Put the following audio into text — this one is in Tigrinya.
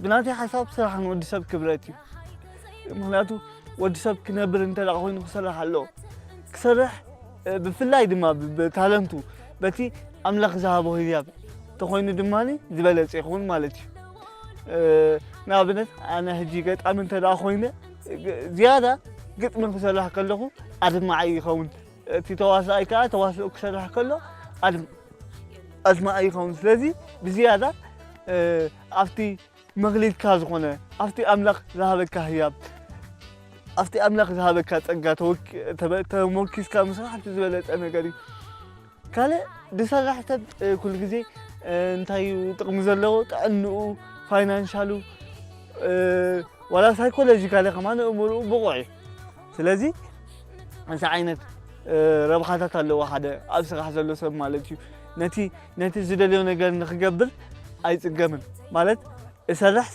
ብናተይ ሓሳብ ስራሕ ንወዲ ሰብ ክብረት እዩ። ምኽንያቱ ወዲ ሰብ ክነብር እንተ ደኣ ኮይኑ ክሰርሕ ኣለዎ። ክሰርሕ፣ እ፣ ብፍላይ ድማ ብ-፣ ብታለንቱ በቲ ኣምላኽ ዝሃቦ ህያብ እንተኾይኑ ድማ ዝበለጸ ይኸውን ማለት እዩ። እ፣ ንኣብነት ኣነ ሕጂ ገጣሚ እንተ ደኣ ኮይነ፣ ግ-፣ ዝያዳ ግጥሚ ክሰርሕ ከለኹ ኣድማዒ ይኸውን። እቲ ተዋሳኣይ ከኣ ተዋስኦ ክሰርሕ ከሎ ኣድም-፣ ኣድማዒ ይኸውን። ስለዚ ብዝያዳ፣ እ፣ ኣብቲ መኽሊትካ ዝኾነ፣ ኣብቲ ኣምላኽ ዝሃበካ ህያብ፣ ኣብቲ ኣምላኽ ዝሃበካ ጸጋ ተወክ-፣ ተበ-፣ ተሞኪስካ ምስራሕ እቲ ዝበለጸ ነገር እዩ። ካልእ ዝሰርሕ ሰብ፣ እ፣ ኩሉ ግዜ፣ እ፣ እንታይ እዩ ጥቕሚ ዘለዎ? ጥዕንኡ፣ ፋይናንሻሉ፣ እ፣ ዋላ ሳይኮሎጂካሊ ከማን ኣእምሮኡ ብቑዕ እዩ። ስለዚ እዚ ዓይነት፣ እ፣ ረብሓታት ኣለዎ ሓደ ኣብ ስራሕ ዘሎ ሰብ ማለት እዩ። ነቲ፣ ነቲ ዝደልዮ ነገር ንኽገብር ኣይጽገምን። ማለት እሰርሕ